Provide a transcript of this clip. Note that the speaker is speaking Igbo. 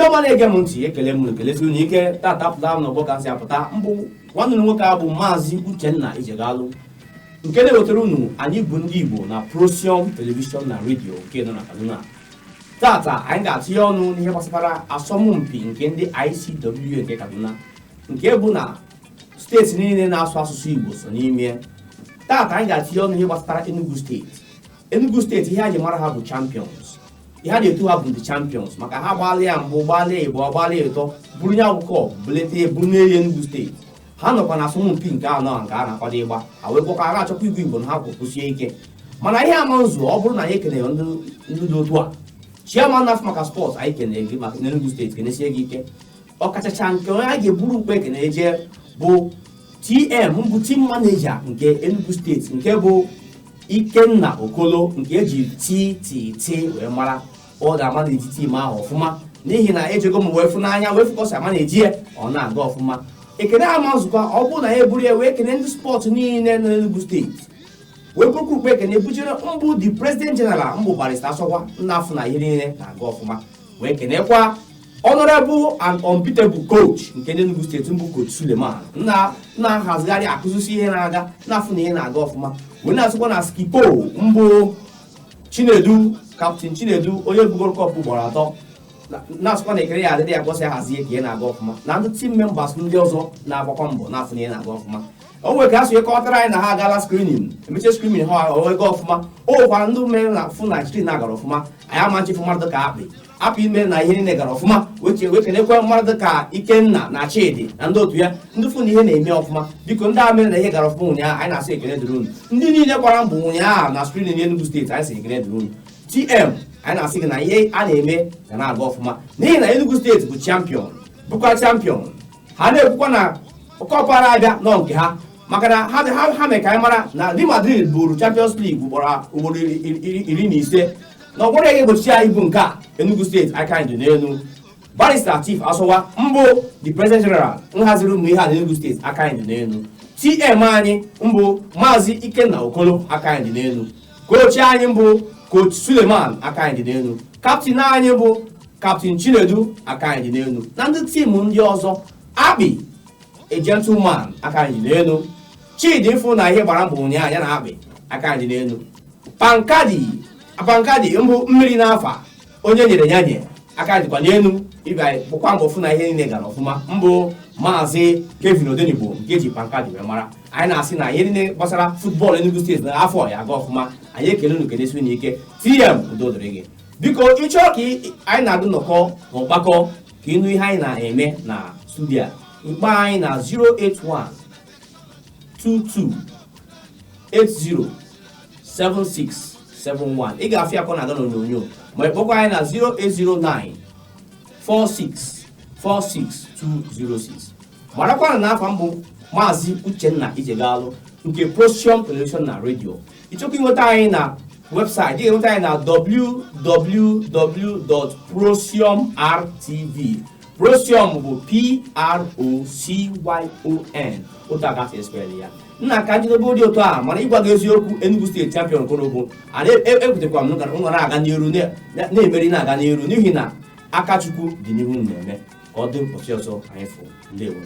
Ọma na-ege m ntị, ekele m, ekelesi unu ike. Tata pụta m n'ọgbọ ka m si apụta mbụ. Nwanne m nwoke a bụ Maazị Uchenna Ijegalụ, nke na-ewetara unu Anyị Bụ Ndị Igbo na Procyon Television na Redio nke nọ na Kaduna. Tata anyị ga-atụnye ọnụ n'ihe gbasara asọmpi nke ndị ICWA nke Kaduna, nke bụ na steeti niile na-asụ asụsụ Igbo so n'ime. Tata anyị ga-atụnye ọnụ ihe gbasara Enugu Steeti. Enugu Steeti, ihe a ji mara ha bụ champions. Ihe a na-etu ha bụ ndị champions, maka ha gbalịa mbụ, gbalịa ịbụọ, gbalịa ịtọ, buru ya bụ cup, bulete bunye ya Enugu Steeti. Ha nọkwa na asọmpi nke anọ nke a na-akwado ịgba. Ha wee gwakwa ha achọkwa igwe Igbo na ha kwụkwụsie ike. Mana ihe ama nzu, ọ bụrụ na anyị ekenere ndị dị otu a, chairman na-afụ maka sports, anyị kenere gị maka n'Enugu Steeti, kenesie gị ike. Ọkachacha nke onye a ga-eburu ukpe ekene jee bụ TM mbụ, team manager nke Enugu Steeti, nke bụ Ikenna Okolo, nke eji TTT wee mara. Ọ ga-ama na-eji team ahụ ọfụma, n'ihi na ejego m wee fụ n'anya, wee fụkọsị ama na-eji ya, ọ na-aga ọfụma. Ekene ama nzukọ, ọ bụrụ na ya eburu ya wee kene ndị sports niile nọ n'Enugu Steeti, wee bụrụkwa ukpe ekene bujere mbụ the president general mbụ, Barrister Asọkwa nnafụ, na ihe niile na-aga ọfụma. Wee kenekwa honorable and unbeatable coach nke ndị Enugu Steeti mbụ, Coach Suleman, nna na-ahazigharị, akụzisi ihe na-aga, na-afụ na ihe na-aga ọfụma. Wee na-asịkwa na skipper mbụ Chinedu, Captain Chinedu, onye bugoro cup ugboro atọ, na-asịkwa na ekele ya adịrị ya ka ọ si ahazie ka ihe na-aga ọfụma, na ndị team members ndị ọzọ na-agbakwa mbọ na-afụ na ihe na-aga ọfụma. O nwere ka ha si kọwatara anyị na ha agaala screening, emechie screening ha, owego ọfụma. O nwekwara ndị mere na fụ na screen na-agara ọfụma. Anyị ama nchefu mmadụ ka akpị apụ ime na ihe niile gara ọfụma. Wee kenekwa mmadụ ka Ikenna na Chidi na ndị otu ya, ndị fụ na ihe na-eme ọfụma. Biko, ndị a mere na ihe gara ọfụma ụnyaahụ, anyị na-asị ekele dịrị unu. Ndị niile gbara mbọ ụnyaahụ na screening n'Enugu Steeti, anyị sị ekele dịrị unu. TM, anyị na-asị gị na ihe a na-eme ga na-aga ọfụma, n'ihi na Enugu Steeti bụ champion, bụkwa champion. Ha na-ekwukwa na cup ara abịa nọ nke ha, maka na ha mere ka anyị mara na Real Madrid buru Champions League ugboro 15, na ọ gwara ya ga-egbochi ya ibu nke a. Enugu Steeti, aka anyị dị n'elu. Barrister Chief Asọwa mbụ, the president general nhaziri ụmụ ihe a n'Enugu Steeti, aka anyị dị n'elu. TM anyị mbụ, Maazị Ikenna Okolo, aka anyị dị n'elu. Coach anyị mbụ, Coach Suleman, aka anyị dị n'elu. Captain anyị bụ Captain Chinedu, aka anyị dị n'elu, na ndị team ndị ọzọ. Akpị, a gentleman, aka anyị dị n'elu. Chidi mfụ na ihe gbara mbọ ụnyaahụ ya na akpị, aka anyị dị n'elu. Pankadi, Pankadi mbụ, mmiri n'afa onye nyere ya nye, aka dịkwa n'elu. Ịbịa bụkwa mbọ fụ na ihe niile gara ọfụma mbụ, Maazị Kevin Odenigbo, nke eji Pankadi wee mara. Anyị na-asị na ihe niile gbasara football Enugu Steeti na afọ ya aga ọfụma. Anyị ekele unu, kenesi unu ike. TM, udo dịrị gị. Biko, ịchọọ ka anyị na-adị nnọkọ na ọgbakọ ka ịnụ ihe anyị na-eme na studio a, mkpa anyị na 081 22 80 7671. Ị ga-afịa akọ na-aga n'onyonyo, ma ị kpọkwa anyị na 0809 46 46 206. Marakwana na afa mbụ Maazị Uchenna Ijegalụ nke Procyon Television na Redio. Ịchọkwa ịnweta anyị na webụsaịtị, ị ga-enweta anyị na www.procyonrtv. Procyon bụ Procyon, otu aka si spell ya. Nna ka njedebe dị otu a, mana ịgwa gị eziokwu, Enugu Steeti champion korobo ana ekwutekwa m nọ na-aga n'iru, na-emeri, na-aga n'iru, n'ihi na aka Chukwu dị n'ihu m na-eme ka ọ dị. Ụbọchị ọzọ anyị fụ. Ndewo.